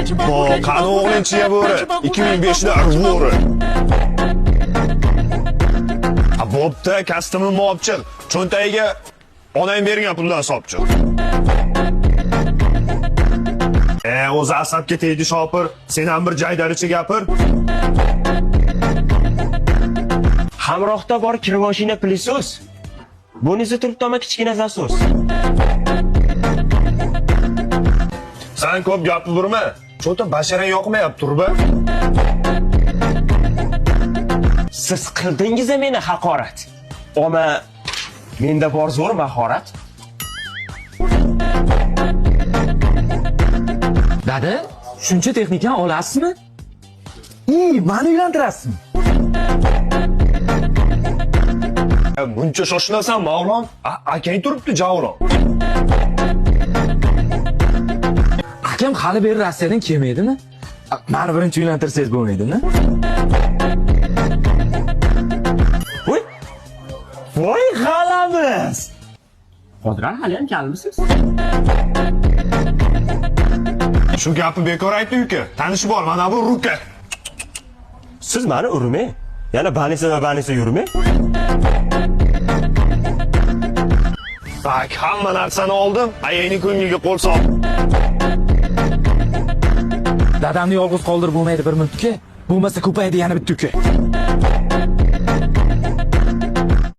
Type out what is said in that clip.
Obbo, qani o'g'ling chiya bo'ri? 2005 da bo'ri. A bo'pti, kostyumimni olib chiq. Cho'ntagiga onang bergan puldan solib chiq. O'zi asabga tegdi shopir, sen ham bir jaydaricha gapir. Hamrohda bor kirvoshina plisos. Bunisi turibdi ama kichkina zasos. Sen ko'p gapni burma. Cho'ta bashara yoqmayapti turba. Siz qildingiz meni haqorat. Oma menda bor zo'r mahorat. Dada, shuncha texnikani olasizmi? I, mani uylantirasizmi? Buncha shoshilasan Mavlon? Akang turibdi Javlon. Akam hali beri Rossiyadan kelmaydimi? Mani birinchi uylantirsangiz bo'lmaydimi? Voy. Voy g'alamiz. Qodiran hali ham kalmisiz? Shu gapni bekor aytdi uka. Tanishi bor, mana bu Ruka. Siz mani urmang. Yana banisa va banisa yurmang. Tak, hamma narsani oldim. Ayangning ko'ngliga qo'l sol. Dadamni yolg'iz qoldirib bo'lmaydi bir minutga. Bo'lmasa ko'paydi yana bitta uka.